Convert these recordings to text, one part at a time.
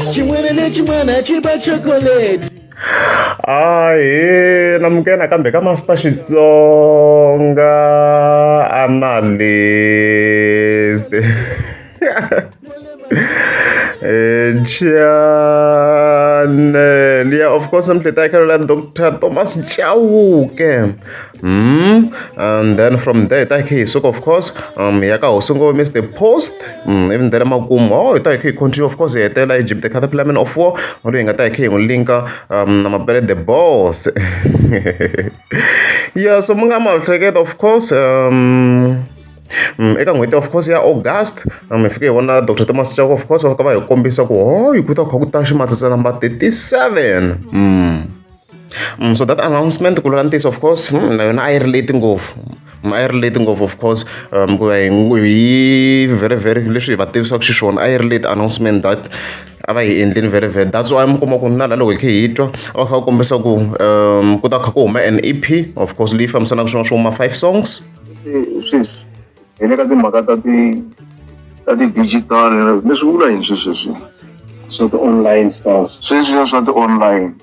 Xin'wana na xin'wana xi ba chocolate. Ahee namukela nakambe ka Master Xitsonga Analyst channel ya of course namuntlha hi ta ya Doctor Thomas Chauke and then from there hi ta hi kha hi suka of course hi ya ka hosi ngove Mister Post ivi then makumu oh hi ta hi kha hi continue of course hi hetelela Egypt the caterpillar man of war loyi hi nga ta hi kha hi n'wi linka na Mapele the boss ya so mi nga ma hleketa of course eka n'hweti of course ya August hi fike hi vona Doctor Thomas Chauke of course va fika va hi kombisa ku hoyi ku ta kha ku ta ximatsatsa number 37. So that announcement ku vula ntiyiso of course na yona a yi ri late ngopfu a yi ri late ngopfu of course ku ya hi very very leswi hi va tivisaka xiswona a yi ri late announcement that a va hi endleni very very that's why mi kuma ku na la loko hi kha hi twa a va kha va kombisa ku ku ta kha ku huma an E_P of course leyi fambisanaka swin'wana swo huma 5 songs. Sweswi hi le ka timhaka ta ti ta ti-digital leswi vula yini sweswi sweswi swa ti-online stuff sweswiya swa ti-online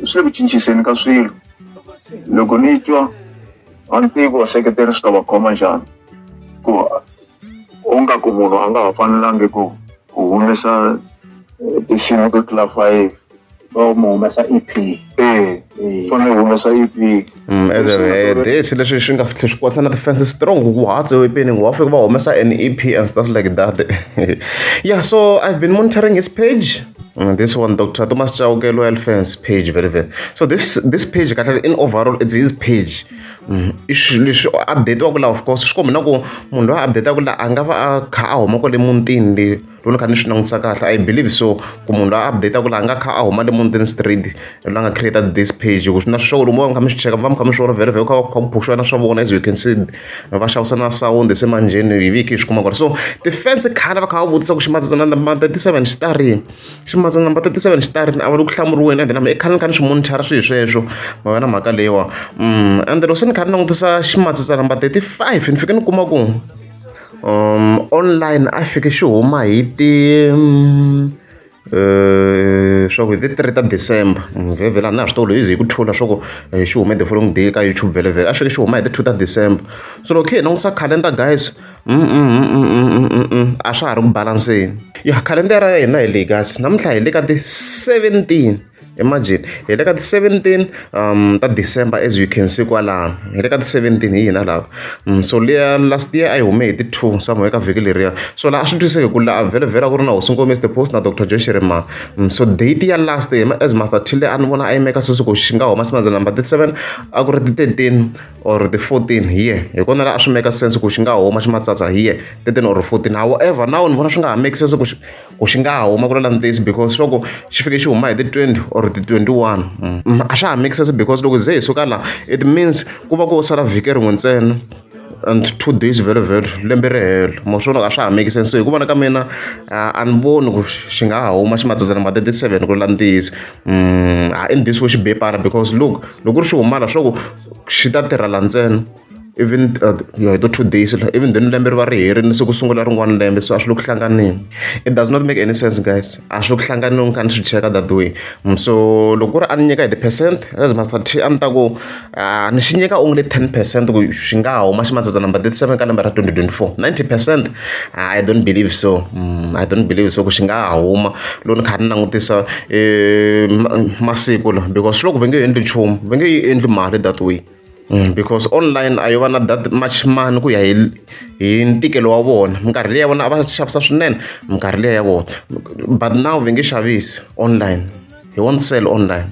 swi le ku cinciseni ka swilo loko ni twa a ni tivi ku vaseketeri swi ta va khoma njhani ku u nga ku munhu a nga ha fanelangi ku ku humesa tinsimu to tlula 5 va mu humesa EP e fanele humesa EP. As a this leswi swi nga tlhe swi kwatisa na ti-fans strong ku hatse opening wa fika va humesa an EP and stuff like that. Yeah, so I've been monitoring his page. This one, Dr. Thomas Chauke Loyal Fans page, very very. So this page, kahle in overall, it's his page. I swilo leswi update-waku la of course swi komba na ku munhu loyi a update-aku la a nga va a kha a huma kwale mutini le loko ni kha ni swi langutisa kahle I believe so ku munhu loyi a update-aku la a nga kha a huma le mutini straight la nga create this page hi ku na swo loko mo va mi kha mi swi cheka mi va mi kha mi swi vona very very kha kha ku phoxiwa na swa vona as you can see va xavisa na sound se manjheni hi vhiki hi swi kuma kona so ti-fans khale va kha va vutisa ku ximatsatsa number 37 xi ta rini ximatsatsa number 37 xi ta rini a va le ku hlamuriweni and then i khale ni kha ni swi monitor swilo sweswo ma vona mhaka leyiwa and loko se ni kha ni langutisa ximatsatsa number 35 ni fike ni kuma ku online a fike xi huma hi ti swa ku hi ti 3 ta December vhele a na ha swi tivi loko hi ze hi ku thula swa ku xi hume the following day ka YouTube vhele vhele a xi fike xi huma hi ti 2 ta December so loko hi langutisa calendar guys a swa ha ri ku balanseni ya calendar ya hina hi leyi guys namuntlha hi le ka ti 17 imagine hi le ka ti 17 ta December as you can see kwalano hi le ka ti 17 hi hina lava so liya last year a yi hume hi ti 2 somewhere ka vhiki leriya so laha a swi twiseki ku laha vhele vhele a ku ri na hosi Nkomo Mr Post na Dr Joe Shirimani so date ya last as Master T a ni vona a yi meka sense ku xi nga huma ximandzana number 37 a ku ri ti 13 or ti 14 hi ye hi kona laha a swi meka sense ku xi nga huma ximatsatsa hi ye 13 or 14 however now ni vona swi nga ha make sense ku xi ku xi nga ha huma ku ri la ntiyiso because swa ku xi fike xi huma hi ti 20 or ti 21 a swa ha make sense because loko ze hi suka la it means ku va ku sala vhiki rin'we ntsena and 2 days vhele vhele lembe ri hela mo swona a swa ha make sense so hi ku vona ka mina a ni voni ku xi nga ha huma ximatsatsa number 37 ku ri la ntiyiso in this way xi be para because look loko ku ri xi huma la swa ku xi ta tirha la ntsena even ya hi to 2 days even then lembe ri va ri herile se ku sungula rin'wana lembe so a swi le ku hlanganeni it does not make any sense guys a swi le ku hlanganeni ni kha ni swi cheka that way so loko ku ri a ni nyika hi ti-percent as Master T a ni ta ku ni xi nyika only 10% ku xi nga huma ximatsatsa number 37 ka lembe ra 2024 90% I don't believe so I don't believe so ku xi nga ha huma loko ni kha ni langutisa masiku la because swi loko va nge endli nchumu va nge yi endli mali that way because online a yo va na that much money ku ya hi hi ntikelo wa vona minkarhi liya ya vona a va xavisa swinene minkarhi liya ya vona but now va nge xavisi online he won't sell online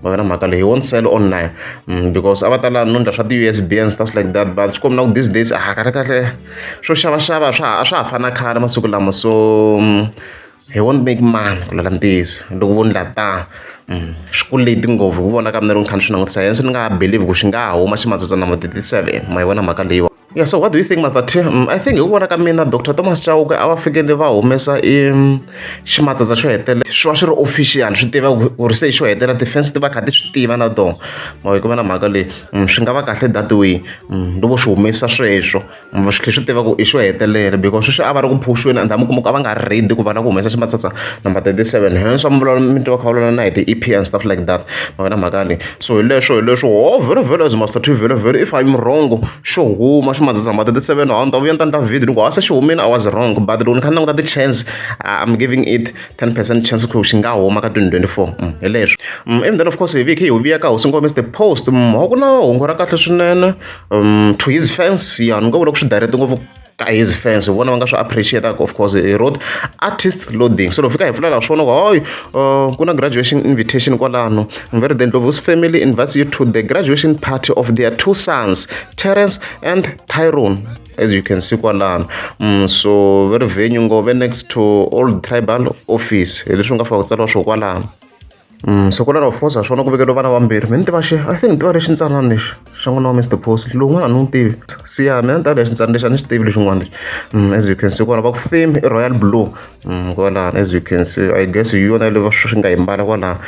ma vona mhaka leyi he won't sell online because a va tala no ndla swa ti-U_S_B and stuff like that but swi komba na ku these days a kahle kahle swo xavaxava swa a swa ha fani na khale masiku lama so he won't make money ku lava ntiyiso loko vo ndla ta swi ku late ngopfu hi ku vona ka mina loko ni kha ni swi langutisa hence ni nga ha believe ku xi nga ha huma ximatsatsa number 37 ma yi vona mhaka leyiwa. Yeah, so what do you think, Master T? I think hi ku vona ka mina Dr. Thomas Chauke a va fikele va humesa i ximatsatsa xo hetelela swi va swi ri official swi tiva ku ri se xo hetelela ti-fans ti va kha ti swi tiva na tona ma yi kuma na mhaka leyi swi nga va kahle that way loko swi humesa sweswo swi tlhela swi tiva ku i xo hetelela because sweswi a va ri ku phushweni and mi kuma ku a va nga ri ready ku va lava ku humesa ximatsatsa number 37 hence va mi twa va kha va vulavula na hi ti-E_P and stuff like that ma vona mhaka leyi so hi leswo hi leswo ho vhele vhele as Master T vhele vhele if I'm wrong xo huma ximatsatsa number 37 a ni ta vuya ni ta endla video ni ku ha se xi humile I was wrong but loko ni kha ni languta ti-chance I'm giving it 10% chance ku xi nga huma ka 2024 hi leswo and then of course hi vhiki hi vuya ka hosi Ngome the post ku na hungu ra kahle swinene to his fans ya ni nga vula ku swi direct ngopfu ka his fans hi vona va nga swi appreciate of course he wrote artists loading so loko fika hi pfulela swona ku hayi ku na graduation invitation kwalano very the Ndlovu's family invites you to the graduation party of their two sons Terence and Tyrone as you can see kwalano so very venue Ngove next to old tribal office hi leswi nga fika ku tsariwa swo kwalano so kwalano of course ha swona ku vekeriwa vana vambirhi mina ni tiva xi I think ni tiva lexi ntsanana lexi xa n'wana wa Mr Post lowun'wana a ni n'wi tivi se ya mina ni tiva lexi ntsanana lexi a ni xi tivi lexin'wana lexi as you can see kwala va ku theme i royal blue kwalano as you can see I guess hi yona leyi va swi nga yi mbala kwalano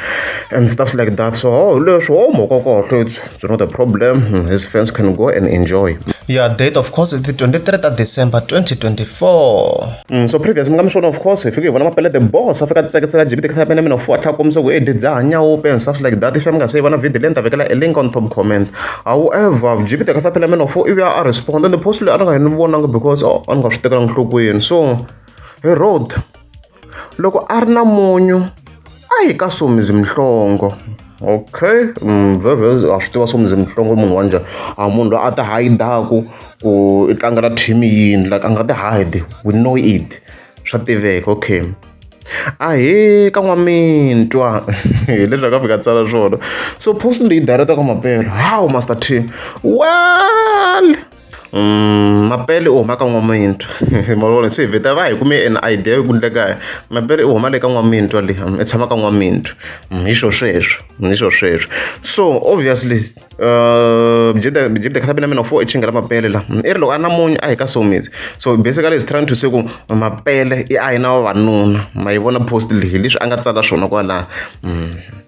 and stuff like that so oh leswo oh mhaka kahle it's not a problem his fans can go and enjoy. Your date of course is the 23rd of December 2024. So previous mi nga mi swona of course hi fike hi vona Mapele the boss a fika a tseketsela Jimmy Tikhathapene mina fuwa tlhela kombisa ku edi dzaha nyawupe and stuff like that if mi nga se yi vona video leyi ni ta vekela a link on top comment however Jimmy Tikhathapene mina fuwa ivi a respond and the post leyi a ni nga yi ni vonanga because oh, a ni nga swi tekelanga nhlokweni so hi road loko a ri na munyu a yi ka Somizi Mhlongo okay vhevhe ha swi tiva Somizi Mhlongo munhu wa njhani a munhu loyi a ti hayidaku ku i tlangela team yini like a nga ti hide we know it swa tiveka okay ahee ka n'wamintwa hi leswi a nga fika tsala swona so post leyi direct ka Mapele how Master T well Mapele u huma ka N'wamitwa ma vona se hi vheta va hi kume an idea ku endleka Mapele u huma le ka N'wamitwa le i tshama ka N'wamitwa hi swo sweswo hi swo sweswo so obviously Jide na mina fo i chinga la Mapele la i ri loko a na munyu a hi ka Somizi so basically is trying to say ku Mapele i a hi na vavanuna ma yi vona post leyi hi leswi a nga tsala swona kwalaya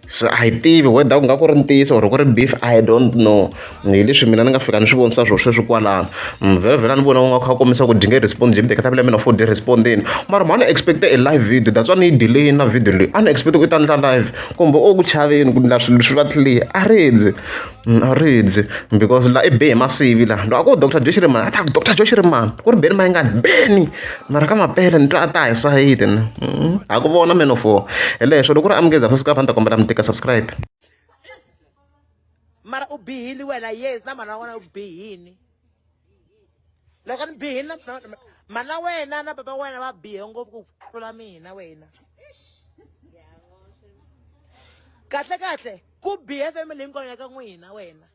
se a hi tivi whether ku nga ku ri ntiyiso or ku ri beef I don't know hi leswi mina ni nga fika ni swi vonisa swo sweswi kwalano vhele vhele a ni vona u nga kha kombisa ku dyi nge respond Jimmy Tekata mina for dyi respondeni mara mhani expect a live video that's why ni yi delay na video leyi a ni expect ku i ta endla live kumbe o ku chaveni ku endla swilo swi va clear a rindzi a rindzi because la i be hi masivi la loko a ku Dr Joe Shirimani a ta ku Dr Joe Shirimani ku ri Benny Mayengani Benny mara ka Mapele ni twa a ta hi sayiti na ha ku vona man of war hi leswo loko ku ri amukeza subscribe a ni ta kombela mi tika subscribe mara u bihile wena yes na mana wa wena u bihini loko ni bihile na mana wena na baba wena va bihe ngopfu ku tlula mina wena kahle kahle ku bihe family hinkwayo ya ka n'wina wena.